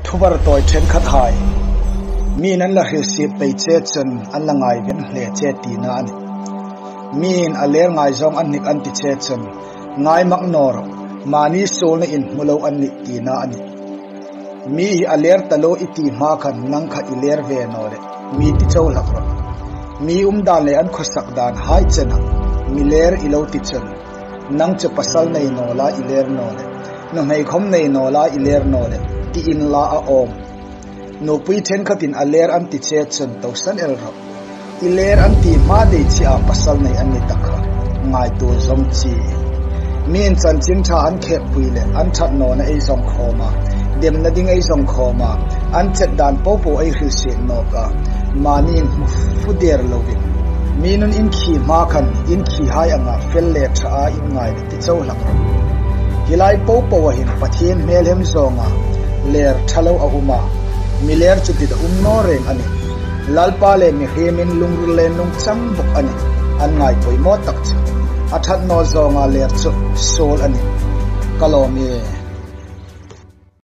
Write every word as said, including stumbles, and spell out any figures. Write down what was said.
Thuvar tawi ṭhenkhathai, miin an la hrilsiet pei che chun an la ngaiven hle che tina a nih. Miin a ler ngaizawng an hnik an ti che chun, ngai mak naw rawh, mani suolna inhmu lo an nih tina a nih. Mi hi a ler ta lo i ti hma khan nang kha i ler ve naw leh, mi ti chau hlak rawh. Mi umdan le an khawsak dan hai chena mi ler i lo ti chun, nang chu pasal nei naw la i ler naw leh, nuhmei khawm nei naw la i ler naw leh, ti inla a awm. Nupui ṭhenkhatin a ler an ti che chun tosan el rawh. I ler an ti hma dei chea pasal nei an ni tak kha ngaituo zawng chi. Miin chanchin ṭha an kheppui le an ṭhat nawna ei zawng khawm a, demna ding ei zawng khawm a, an chet dan popo ei hrilsiet nawk a, mani inhmu fu der lovin. Mi nun in khi hma khan in khi hai anga fel le ṭha a in ngai le ti chau hlak rawh. Hi lai popo a hin Pathien hmelhem zawnga ler ṭha lo a um a, mi ler chu dit a um naw reng a nih. Lalpa le mihriemin lungril le nungchang bawk a nih, an ngai poimaw tak chu. A ṭhat naw zawnga ler chu suol a nih. Ka lawm e.